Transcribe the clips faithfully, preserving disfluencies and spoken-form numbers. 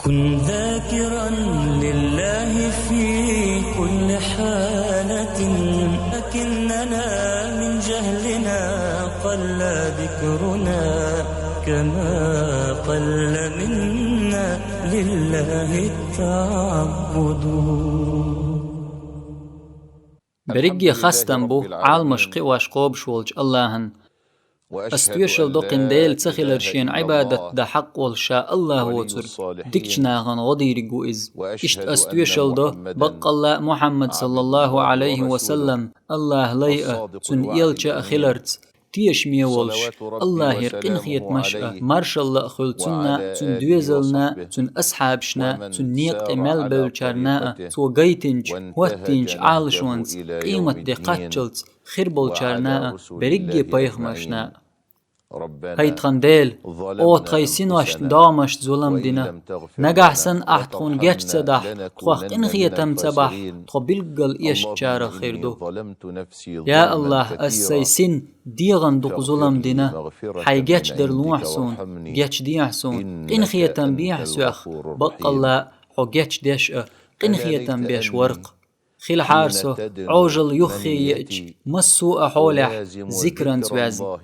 كن ذاكرا لله في كل حالة، لكننا من جهلنا قل ذكرنا، كما قل منا لله التعبد. Берриге хастам бу Ӏаламаш кхиош кхобуш волчу Аллахьан. Ас тоьшалла до кхин Дела ца хилар шена Ӏибадат дан хьакъ волуш ша Аллахь воцург, дикачу нахана гӀо дийриг ву иза. Иштта ас тоьшалла до баккъалла а Мухьаммад, саллаллаху Ӏалайхи ва саллам, Аллахьан лай а, цуьнан элча а хиларца, тешаме волуш, Аллахьера къинхетамаш а, маршалла а хуьлу цунна а, цуьнан доьзална а, цуьнан асхьабашна а, цуьнан некъа тӀе мел бевллачарна а, цо гайтинчу, хӀоттийначу Ӏалашонца, къематде кхаччалц хир болчарна а, берриге пайхамаршна а. ХӀай тхан Дела, оха тхайн синошна, догӀмашна зулам дина. Нагахь санна ахь тхуна геч ца дахь, тхох къинхетам ца бахь, тхо билггал эшначарах хир ду. Я Аллахь, ас сайн син дегӀан дукха зулам дина. Хьайн гечдар лохьа суна, гечдехьа суна, къинхетам бехьа соьх, баккъалла а хьо гечдеш а, къинхетам беш вар-кх. Хилахьара со, Ӏожалла юххе еача, массо а хьолехь зикранца ваьзна.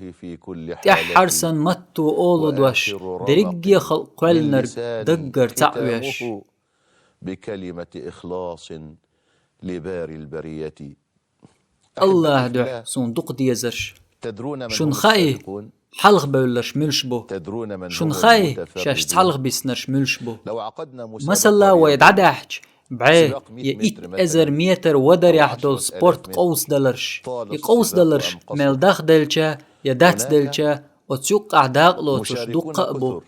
ТӀаьххьара санна матто олу дош, дерриге халкъ кхоьллинарг даггара цхьаъ веш. Аллахьан дуьхьа суна дукха дезарш. Шуна хаьий, хьалхабевлларш муьлш бу? Шуна хаьий, шаьш цхьалха биснарш муьлш бу? Масала, вай дӀадаьхьча, бӀе я итт эзар метр вадарехь долу спорт къовсадаларш. И къовсадаларш мел дахделча я дацделча, оцу юккъехь дакъа лоцурш дуккха а бу.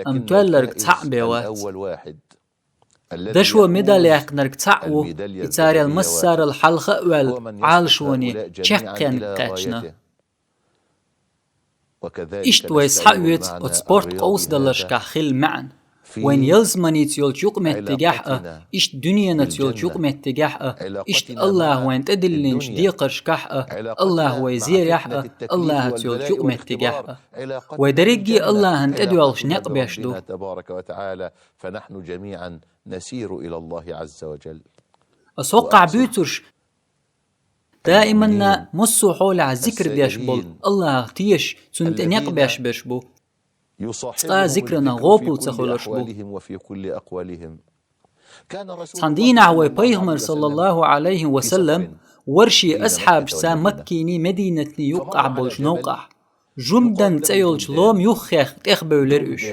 Амма тоьлларг цхьаъ бен вац. Дашо медаль яьккхинарг цхьаъ ву, и царел массарал хьалха а ваьлла, Ӏалашоне чекхъенга кхаьчна. Иштта вай схьаоьцу оцу спорт къовсадаларшкахь хилла маьӀна. Вайн ялсаманица йолчу юкъаметтигехь а, иштта дуьненаца йолчу юкъаметтигехь а, иштта Аллахьа вайна тӀедиллинчу декхаршкахь а, Аллахьа вай зерехь а, Аллахьаца йолчу юкъаметтигехь а. Вай дерриге Аллахьана тӀедоьлхуш некъ беш ду. Ас хӀокхахь буьйцурш, даиманна массо а хьолехь зикр деш болу, Аллахьах тешаш, Цунна тӀе некъ беш берш бу. Цкъа а зикранах гӀопал ца хуьлурш бу. Цхьана дийнахь вай Пайхамар, саллаллаху Ӏалайхи ва саллам, вара шен асхьабашца Маккиний Мединатний юккъехь болчу новкъахь. Жумдан цӀе йолчу лома юххех тӀехбевлира уьш.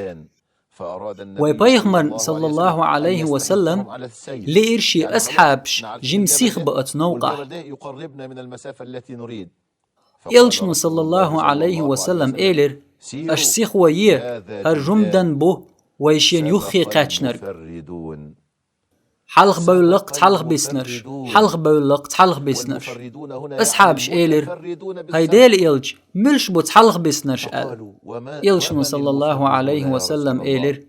Вай Пайхамарна, саллаллаху Ӏалайхи ва саллам, лиира шен асхьабаш жима сиха бан оцу новкъахь. Элчано, саллаллаху Ӏалайхи ва саллам, элира: «Аша сихо е, хӀара жумдан бу вай шена юххе кхаьчнарг». Хьалха бевлла-кх цхьалха биснарш, хьалха бевлла-кх цхьалха биснарш. Асхьабаша элира: «ХӀай Делан элча, муьлш бу цхьалха биснарш?» — аьлла. Элчано, саллаллаху Ӏалайхи ва саллам, элира: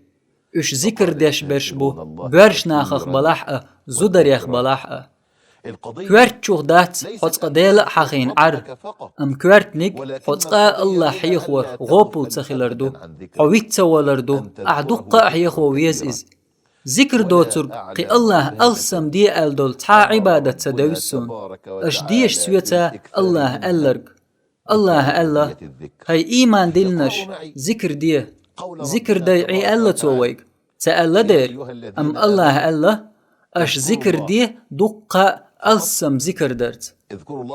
«Уьш зикр деш берш бу, боьрша нахах балахь а, зударех балахь а». Коьртачух дац хьо цкъа Дела а хьахийна Ӏар, амма коьртаниг хьо цкъа а Аллахь хьехорах гӀопал ца хилар ду, хьо виц ца валар ду, ахь дуккха а хьехо веза иза. Зикр доцург кхин Аллахь алссам де аьлла долу цхьа а Ӏибадат ца девза суна. Аша деша соьца Аллахьа аьлларг. Аллахьа аьлла: «ХӀай ийман диллинарш, зикр де». Зикр дай Ӏе аьлла Цо вайга? Ца аьлла дера. Амма Аллахьа аьлла: «Аша зикр де дуккха а алссам зикр дарца».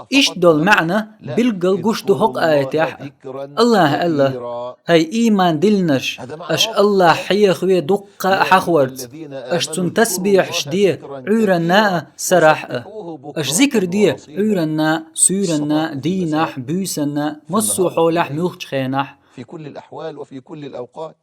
Иштта долу маьӀна билггал гуш ду хӀокху аятехь а. Аллахьа аьлла: «ХӀай ийман диллинарш, аша Аллахь хьехаве дуккха а хьахорца, аша Цунна тасбихьаш де Ӏуьйранна а, сарахь а. Аша зикр де Ӏуьйранна а, суьйранна а, дийнахь а, буьйсанна а, массо а хьолехь а, муьлххачу хенахь а».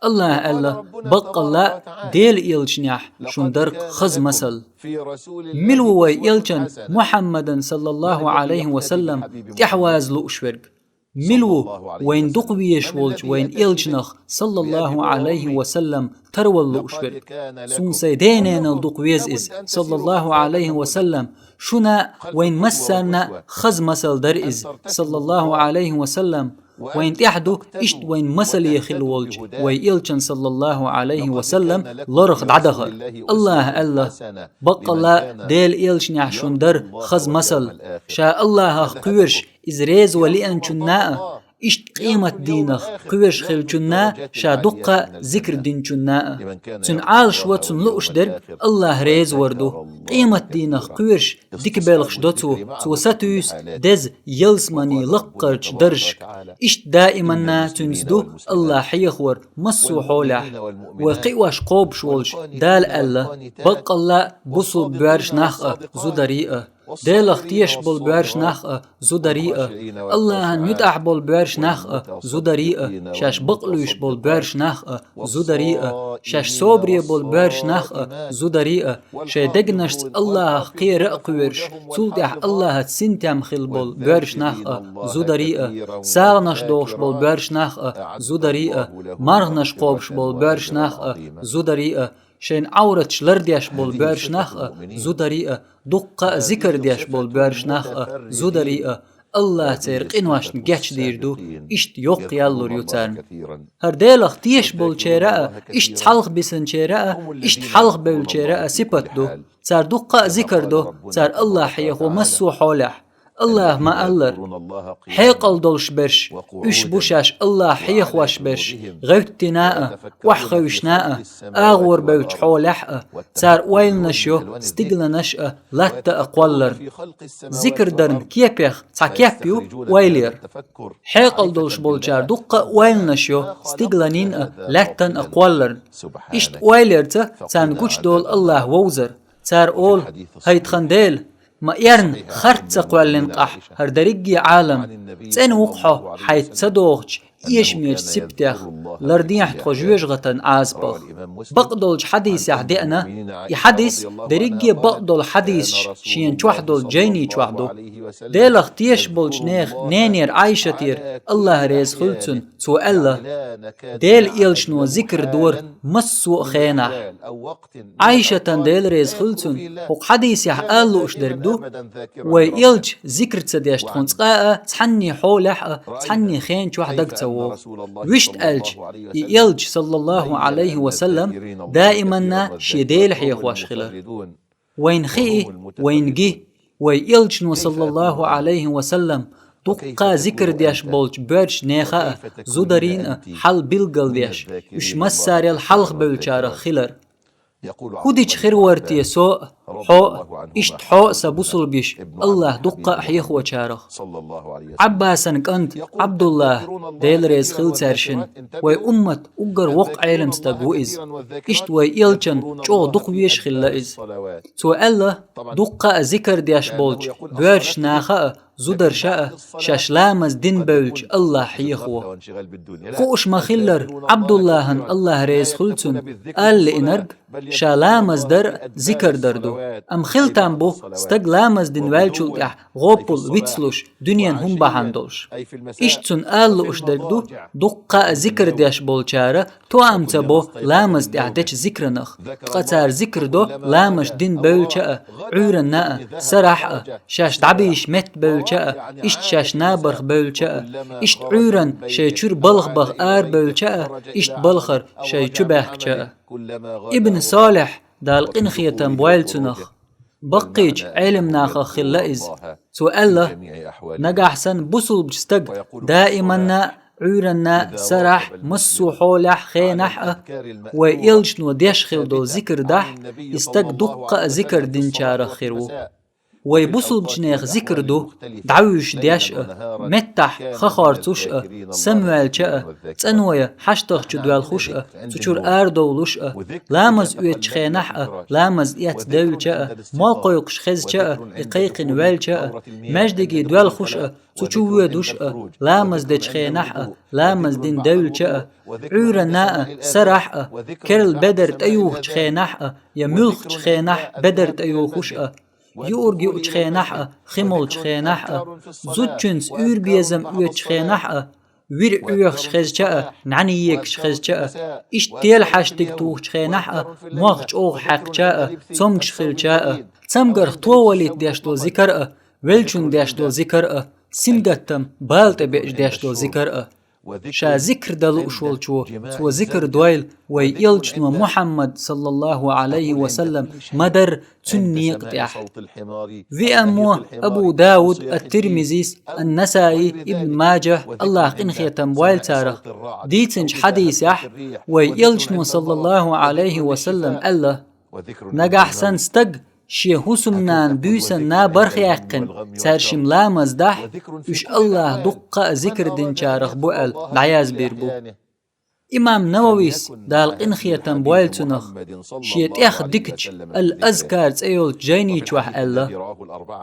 Аллахьа аьлла: «Баккъалла а, Делан элчанехь шуна дара-кх хаза масал». Мила ву вай элчан Мухьаммадан, саллаллаху Ӏалайхи ва саллам, тӀаьхьаваза лууш верг? Мила ву вайна дукха везаш волчу вайн элчанах, саллаллаху Ӏалайхи ва саллам, тарвала лууш верг? Суна сайн дененал дукха веза иза, саллаллаху Ӏалайхи ва саллам. Шуна а, вайн массарна а хаза масал дара иза, саллаллаху Ӏалайхи ва саллам. Вайн тӀехь ду иштта вайн масале хилла волчу вай Элчан, саллаллаху Ӏалайхи ва саллам, лорах дӀадахар. Аллаха аьлла: «Баккъалла а Делан Элчанехь шуна дара хаза масал, ша Аллахах кхоьруш, Иза реза ван лиъначунна а, иштта къематдийнах кхоьруш хиллачунна а, ша дуккха а зикр динчунна а. Цуьнан Ӏалашо цунна лууш дерг Аллах реза вар ду. Къематдийнах кхоьруш дика белхаш до цо, цо сатуьйсу деза ялсаманин лаккхарчу даржашка. Иштта даиманна цуьнца ду Аллах хьехавар массо а хьолехь». Вай кхиош кхобуш волчу Дала аьлла: «Баккъалла а бусулба боьрша нах а, зударий а. Делах тешаш болу боьрша нах а, зударий а. Аллахьан муьтӀахь болу боьрша нах а, зударий а. Шаьш бакълуьйш болу боьрша нах а, зударий а. Шаьш собаре болу боьрша нах а, зударий а. Шайн дегнашца Аллахах кхера а кхоьруш, цул тӀаьхьа Аллахьаца синтем хилла болу боьрша нах а, зударий а. СагӀанаш дохуш болу боьрша нах а, зударий а. Марханаш кхобуш болу боьрша нах а, зударий а. Шайн Ӏавраташ лардеш болу боьрша нах а, зударий а. Дуккха а зикар деш болу боьрша нах а, зударий а. Аллах церан къиношна гечдийр ду, иштта йоккха ял лур ю царна». ХӀара Делах тешаш болчеран а, иштта цхьалха бисинчеран а, иштта хьалха бевллачеран а сипат ду. Цара дуккха а зикар до, цара Аллах хьехо массо а хьолехь. Аллаха ма-аллара: «Хьекъал долуш берш, уьш бу шаьш Аллах хьехош берш, гӀевттина а, охьахевшина а, агӀор бевллачу хьолехь а. Цара ойланаш йо стигланаш а, латта а кхолларна». Зикр дарна кепех цхьа кеп ю ойлера. Хьекъал долуш болчара дуккха а ойланаш йо стигланийн а, лаьттан а кхолларна. Иштта ойлерца царна гучудолу Аллах вовзар. Цара олу: «ХӀай тхан Дела, ма эрна харц ца кхоьллина къахь хӀара дерриге а Ӏалам. ЦӀена ву-кх хьо хьайца ца догӀучу эшамечу сипатех, лардехьа тхо жоьжахатан Ӏазапах». Бакъдолчу хьадисехь деана, и хьадис дерриге а бакъдолу хьадисаш шена чохь долчу жайни чохь ду. Делах тешаш болчу нехан ненера Ӏайшатера, Аллах реза хуьлу цунна, цо аьлла: «Делан Элчано зикр дора массо а хенахь». Ӏайшатан, Дела реза хуьлу цунна, хӀокху хьадисехь ала лууш дерг ду: «Вай Элча зикр ца деш тхуна цкъа а, цхьанний хьолехь а, цхьанний хен чохь дага ца вогӀу». Вуьшта аьлча, и Элча, саллаллаху Ӏалайхи ва саллам, даиманна шен Дела хьехош хилар. Вайна хии, вайна ги, вай Элчано, саллаллаху Ӏалайхи ва саллам, дуккха а зикр деш болчу боьрша нехан а, зударийн а хьал билгалдеш, уьш массарел хьалха бевллачарах хилар. ХӀун дича хир вара те со а, хьо а, иштта хьо а, сан бусулба йиша, Аллах дуккха а хьехочарах? Ӏаббасан кӀант Ӏабдуллах, Дела реза хила цаьршинна, вай уммат уггар воккха Ӏелам стаг ву иза. Иштта вай Элчан чӀогӀа дукха везаш хилла иза. Цо аьлла: «Дуккха а зикр деш болчу боьрша наха а, зударша а шаьш ламаз дина бевллачу Аллах хьехаво». Хууш ма-хиллара, Ӏабдуллахьан, Аллах реза хуьлу цунна, ала лиънарг ша ламаз дар а, зикр дар ду. Амма хила там бу стаг ламаз дина ваьллачул тӀаьхьа гӀопал вицлуш, дуьненан хӀума бахьана долуш. Иштта цунна ала лууш дерг ду: дуккха а зикр деш болчара тоам ца бо ламаз тӀехь дечу зикранах. Ткъа цара зикр до ламаз дина бевллача а, Ӏуьйранна а, сарахь а, шаьш дӀабийша метта бевллача а, иштта шаьш набарх бевллача а, иштта Ӏуьйранна шайн чуьра балха баха ара бевллача а, иштта балхара шайн чу баьхкича а. Ибн Салихь, Дала къинхетам бойла цунах, баккхийчу Ӏелимнахах хилла иза. Цо аьлла: «Нагахь санна бусулбачу стага даиманна а, Ӏуьйранна а, сарахь а, массо а хьолехь а, хенахь а вай Элчано деш хила долу зикр дахь, и стаг дуккха а зикр динчарах хир ву». Вай бусулбачу нехан зикр ду: дӀавуьжуш деш а, меттахь ха хорцуш а, самаваьлча а, цӀанойн хьаштагӀ чу доьлхуш а, цу чуьра арадовлуш а, ламаз оьцучу хенахь а, ламаз эцна девлча а, молла кхойкхуш хезча а, и кхайкхина ваьлча а, маьждиге доьлхуш а, цу чу воьдуш а, ламаз дечу хенахь а, ламаз дина девлча а, Ӏуьйранна а, сарахь а, керла бедар тӀеюхучу хенахь а, я муьлххачу хенахь бедар тӀеюхуш а, юург юучу хенахь а, хи молчу хенахь а, зудчуьнца уьйр-безам оьцучу хенахь а, вир Ӏоьхуш хезча а, нӀаьна егаш хезча а, иштта тела хьаьштиг тухучу хенахь а, мох чӀогӀа хьаькхча а, цомгуш хилча а, цамгарх товалийта деш долу зикар а, веллачунна деш долу зикар а, сингаттам бала тӀе беача деш долу зикар а. Ша зикр дала лууш волчо, цо зикр дойла, вай элчано Мухьаммад, саллаллаху Ӏалайхи ва саллам, ма дарра цуьнан некъа тӀехь. Виаммо Абу Дауд, ат-Тирмизис, ан-Насаи, Ибн Маджахь, Аллахь къинхетам бойла царах, дийцинчу хьадисехь, вай элчано, саллаллаху Ӏалайхи ва саллам, аьлла: «Нагахь санна стаг шен хӀусамнана, буьйсанна бархъяьккхина, цаьршимма ламаз дахь, уьш Аллахь дуккха а зикр динчарах бу», аьлла, дӀаязбийр бу. Имам Нававис, Дала къинхетам бойла цунах, шен тӀех дикачу «Ал-Азкар» цӀе йолчу жайни чохь аьлла: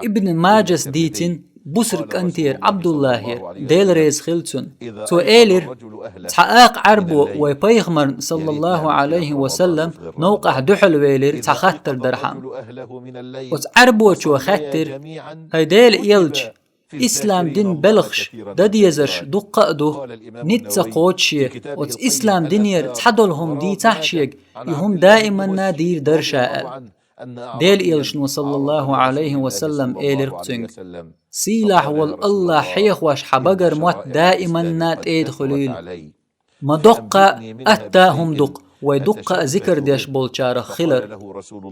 Ибн Маджас дийцина бусалба кӀантера Ӏабдуллахьера, Дела реза хила цунна. Цо элира: «Цхьа акха Ӏаьрбо вай пайхамарна, саллаллаху Ӏалайхи ва саллам, новкъахь дуьхьал велира цхьа хаттар дархьама». Оцу Ӏаьрбочо хаьттира: «ХӀай Делан элча, ислам дин белхаш, дан дезарш дуккха а ду. Ницкъ ца кхочуш, оцу ислам динера цхьадолу хӀума дийцахь шега, и хӀума даиманна дийр дара ша», аьлла. Делан элчано, саллаллаху Ӏалайхи ва саллам, элира цуьнга: «Сийлахь волу Аллахь хьехош хьан багара мотт даиманна тӀеда хуьлийла. Ма доккха а, атта а хӀума ду-кх вай дуккха а зикр деш болчарах хилар.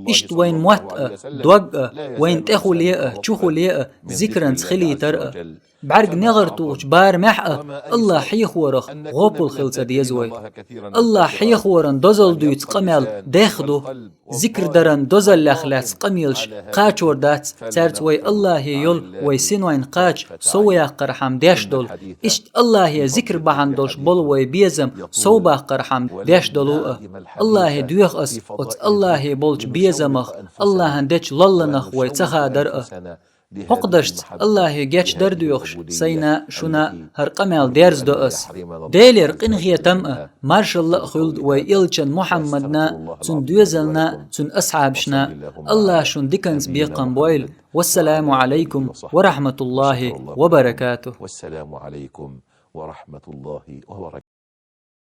Иштта вайн мотт а, дог а, вайн тӀехуле а, чухуле а зикранца хилийтар а. БӀаьрг негӀар тухучу барамехь а Аллахь хьехорах гӀопал хила ца деза вай. Аллахь хьехоран дозалла дуьйцу къамел дехха ду. Зикр даран дозаллех лаьцна къамелаш кхачор дац, цаьрца вай Аллахье йолу вай синойн кхача совбаккхархьама деш долу. Иштта Аллахье зикр бахьана долуш болу вай безам совбаккхархьама деш долу а. Аллахье доьху ас оцу Аллахье болчу безамах, Аллахьан дечу лолланах вай ца хадар а. ХӀокху дашца Аллахье гечдар доьхуш, сайна а, шуна а хӀара къамел дерзадо ас. Делера къинхетам а, маршалла а хуьлда вай элчан Мухьаммадна а, цуьнан доьзална а, цуьнан асхьабашна а. Аллахь шуна диканца бекхам бойла. Вассаламу Ӏалайкум ва рахьматуллахи ва баракатух».